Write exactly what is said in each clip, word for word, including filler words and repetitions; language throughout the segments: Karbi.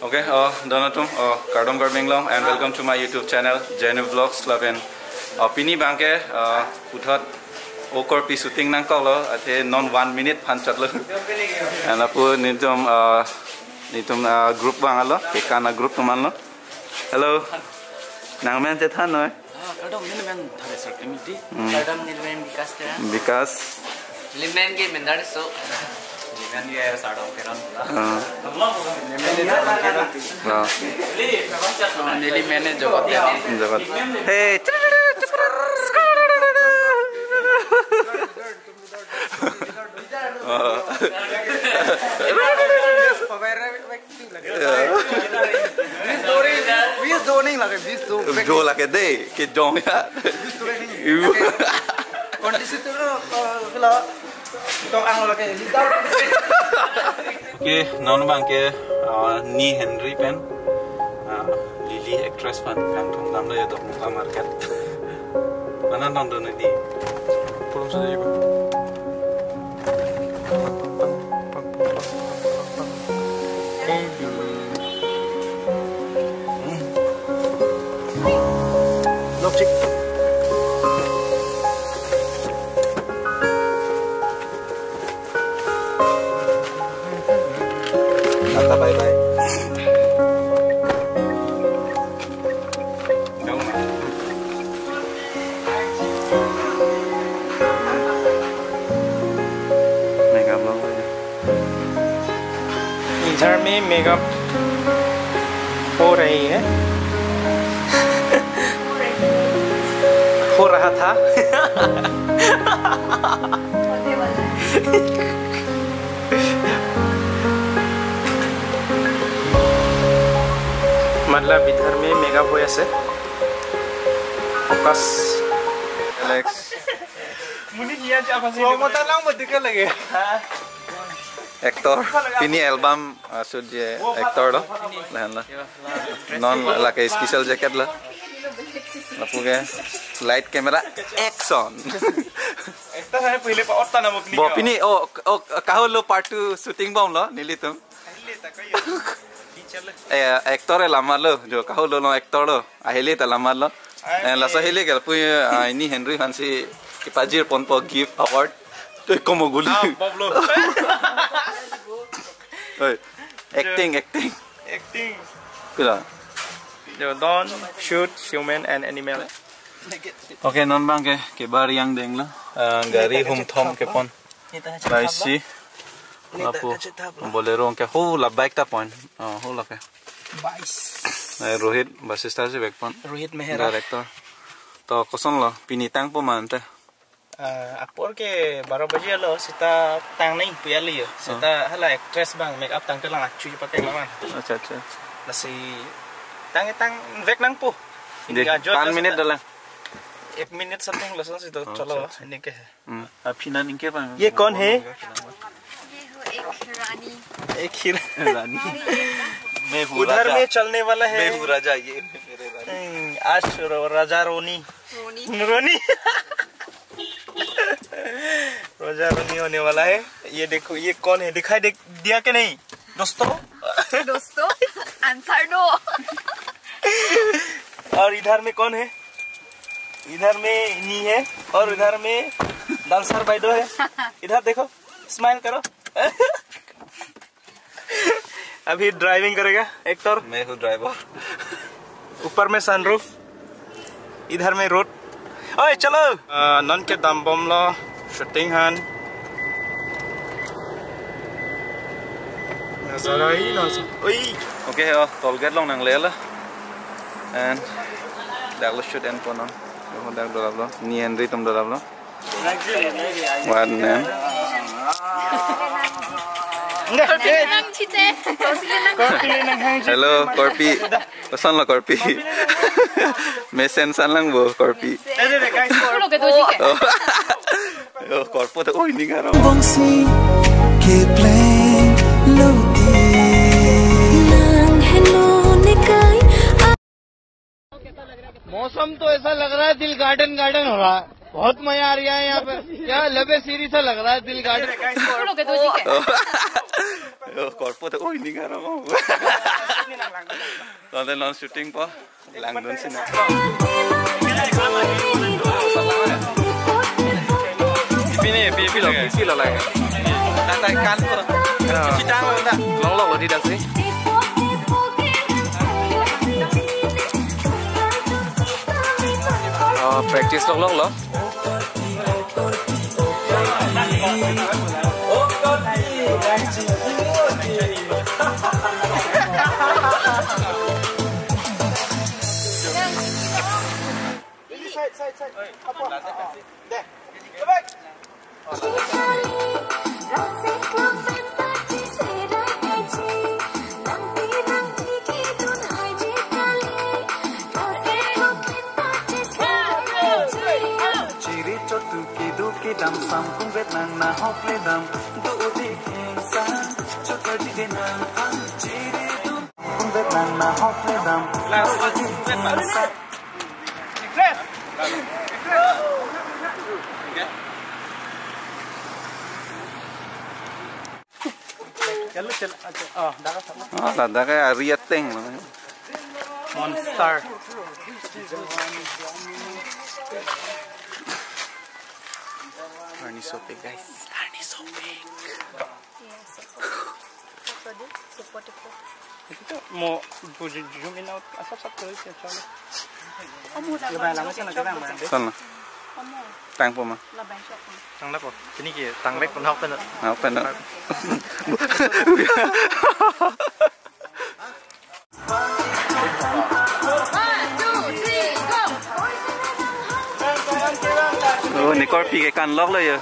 Okay, oh, don atum, oh, kardom kardom inglong, and welcome to my YouTube channel, Jenu Vlogs lapen. Oh, pini abangke, oh, puthot okorpi shooting nangkoklo, athe non one minute aphan chotlo. And lapu nelitum, oh, nelitum, oh, group abang alo, kekan a-group atum anlo. Hello. Nangmen chethan noi. Ah, kardom, nelimen Thare Sir Committee. Hmm. Kardom, nelimen Bikas Terang. Bikas. Nelimen ke Mendar So. Nelimen ke Sadong Keran pula. Ah. Ah. Nelimen Jogot Terang. Jogot. Hey. Ah. Bis do ring, bis do ring lage, bis do. Jo lage de, kejong ya. Bis do ring. Kondisi tu, eh, kela, tong ang lage, leader. Okay, non abangke, uh, Ni Henry pen, uh, Lily actress pen, kangthum damlo ya Dokmoka market. Mana nang dun di? Belum saja, Ibu. Lok cik. Tata bye bye. Makeup lo. इधर में मेकअप हो रही है। हो रहा था। होने वाला है। मतलब इधर में मेकअप हो ऐसे। Focus. Alex. Muni hiya ja apa sih? Slow mo ta lang mo dikit lagi. Actor, pini album, uh, shoot je actor lo. Lahan lo. Non lake special jacket lo. Lapu ke light camera action. Actor hai pehle pa otta na mo pini. Bo pini, oh, oh, kaho lo part two shooting bomlo nelitum. Eh, actor e lamar lo, jo kaho lo lo actor lo. Ahili ta lamar lo. Eh, laso ahili ke pu, ah, Ni Henry aphansi kepajir ponpo gift award. Te komo guli. Ah, Bob lo. Oi, acting, acting. Acting. Kula. Jo, don't shoot human and animal. Okay, non abangke, kebar yang deng lo. Ah, gari humthom kepon. Laisi. Lapu Bolero ke ho la bike ta pon. Oh, ho la ke. Bais. Eh, Rohit Basista si bike pon. Rohit Mehra. Director. To koson lo, pini tangpo mante. Ah, apor ke baro baje lo, seta tang nai puya liyo. Seta hala actress abang makeup tangte lang achu pakai lawan. Acha, acha. Lasi tang tangvek nangpo. Dei, pini ajo pan minute dalang. Ek minute something lason si to chalo, acha, acha. Ini ke. Hmm. Aphi na ningke bang. ये कौन है? ये हो एक रानी। एक ही रानी। मैं हूँ उधर राजा। में चलने वाला है। मैं हूँ राजा, ये मेरे रानी। हम्म, आज रो-, राजा रोनी। रोनी। रोनी। राजा रोनी होने वाला है। ये देखो, ये कौन है? दिखाई दे, दिया कि नहीं, दोस्तों? दोस्तों, आंसर दो। और इधर में कौन है? इधर में नी है और इधर में डांसर बाइदो है। इधर देखो, स्माइल करो। अभी ड्राइविंग करेगा एक्टर। मैं हूँ ड्राइवर। ऊपर में सनरूफ, इधर में रोड। ओए, चलो। अ, non ke dambomlo shooting aphan. Nazara hi nazara. Oi. Okay, oh, toll gate along nanglelo. And dak lo shoot end po non. Yo, dak dolaplo. Ni Henry atum dolaplo. One man. Hello, korpi. Koson lo korpi. Mesen san lang bo korpi. Lo ke doji ke? Oh. Yo, korpo to, oh, ini karo. Bongsi ke play lo di. Nang heno ne kai. मौसम तो ऐसा लग रहा है, दिल garden garden हो रहा है। बहुत मजा आ रहा है यहाँ पे। क्या लबे सीरी सा लग रहा है, दिल garden. Lo ke doji ke? Yo, korpo to, oh, ini karo. Tole non shooting po. Langdun sini. Pini, pini, pini lagi. Pini lagi. Tata kan po. Ya. Cuci tangan, Pak. Long long lo di dasi. Oh, practice long long lo. Side, side, side. Apa? Ah, ah. Deh. Go back. Chiri chotu kedo kedam, sampung vet nang nahok ledam, do odi kengsa, chot adi de nang an chiri dun. Sampung vet nang nahok ledam, do odi kengsa. Ah, ladak ke ari ateng lo. Monster. Arni sopik, guys. Arni sopik. Iya, sopik. Sopik di, sopik itu. Itu mau bu-, zoom in out asap asap terus ya, coba. Sana. Tangpo ma? Tangpo. Ini ki tangvek pun hok pen. Hok pen. Oh, nekorpi ke kanlok lo ya.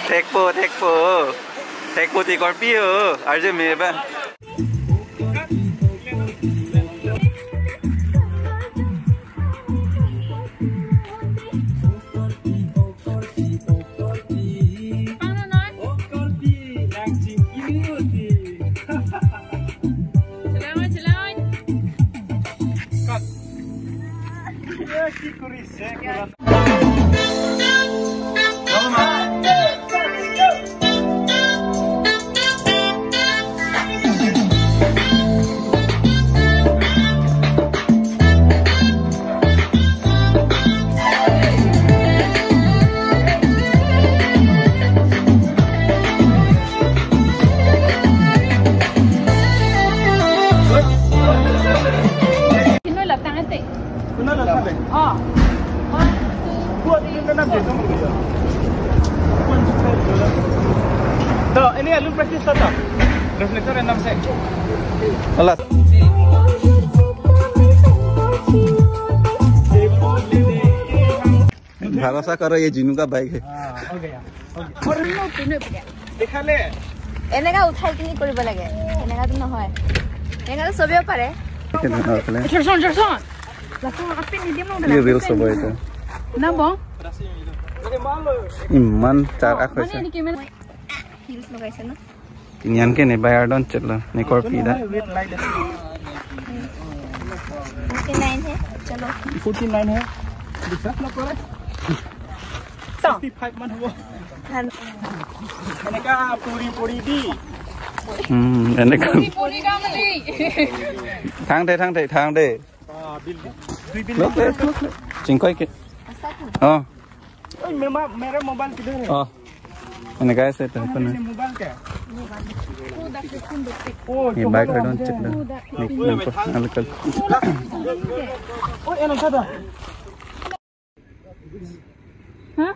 Thekpo, thekpo. Thekpo ti korpi o, arje me ba. Kino laptang ate. Kino laptang ate. Oh. One, two, three, go. To, ini alun practice to. Reflector enam sek. Alas. भरोसा करो, ये जिनू का बाइक है। हाँ, हो गया, हो गया। और नो, तूने दिखा ले। এনেকা উঠাই কিনি কৰিব লাগে, এনেকাতো নহয়, এনেকাতো চবেও পাৰে। Jorson, Jorson। Jorson, আপুনি নিদিম ন। ये रील्स হ'ব এইটো। না বং। ইমান তাৰ আখ হৈছে। মানে এনেকে মানে হিলছ লগাইছে ন? Tingyan ke ne bayar don chetlo, nekorpi da. Forty nine হে, চলো। ফৰ্টি নাইন হে, বিশ্বাস নকৰে। তো। ছিক্সটি ফাইভ মান হ'ব। ভাল। এনেকা পৰি পৰি দি। Hmm, এনেকা। পৰি পৰি কাম নেই। Thang de, thang de, thang de. অ, বিল দি। দুই বিল। Look, look, look, look. Chingkoi ke. Oh. ओए, मेरा, मेरा मोबाइल किधर है? Oh. Eneka ase to, अरे, kona. ये मोबाइल क्या है? ओ, ये बाइक हार्ड ऑन चेक लो। Nik nangpo, alkal. ओ, ये नहीं था। हाँ?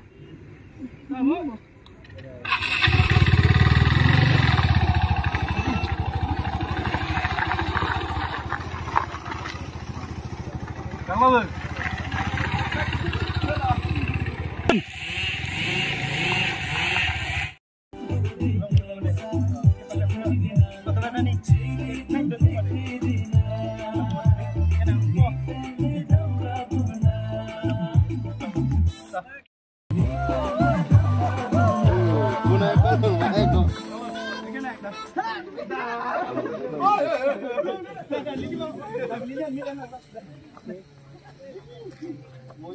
Ah,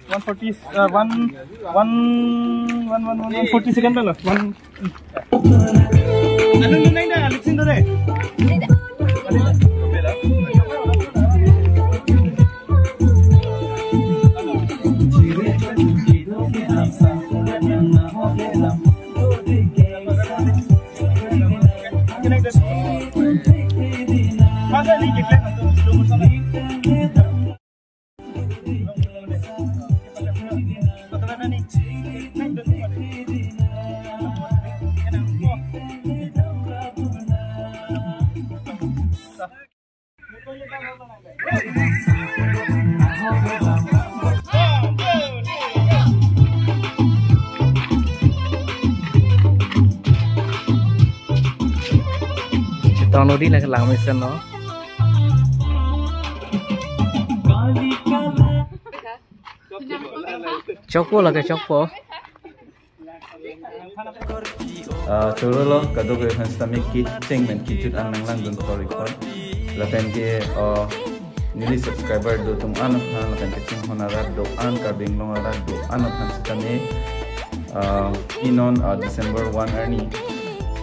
one forty, uh, one, one, one, one, one, one forty second palo. One. Ano nun nai da, lip sync to de. Chitong nodi na kelang mesen lo. Chokpo lake chokpo. Ah, choro lo, kadokave aphan sitame kecheng pen kejut an nanglangdun thor-ikpo. Lapen ke, ah, neli subscriber do atum an aphan, lapen kachinghon arat do an, Karbi Anglong arat do an aphan sitame, ah, inon, ah, December one arni,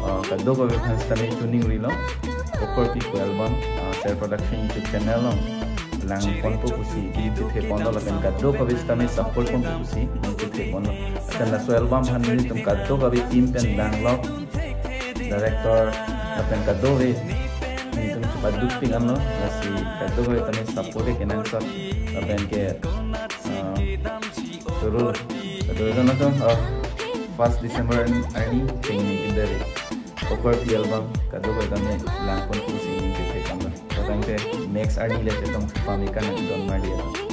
ah, kadokave aphan sitame tuning rilo, Okorpi pu album, ah, Ser Production YouTube channel along lang ponpo pusi, di chithe ponlo lapen kadokave sitame support ponpo pusi, di chithe ponlo. Lapen laso album aphan nelitum kadokave team pen danglok, director, lapen kadokave nelitum chepaduk pik anlo, lasi kadokave tame support kenangsot, lapen ke, ah, choro, kadokave atum, ah, first December arni chengni indari. Okorpi album, kadokave tame lang ponpo pusi ning chithe ponlo. Lapen ke next arni le chetong pamika nangdon marli.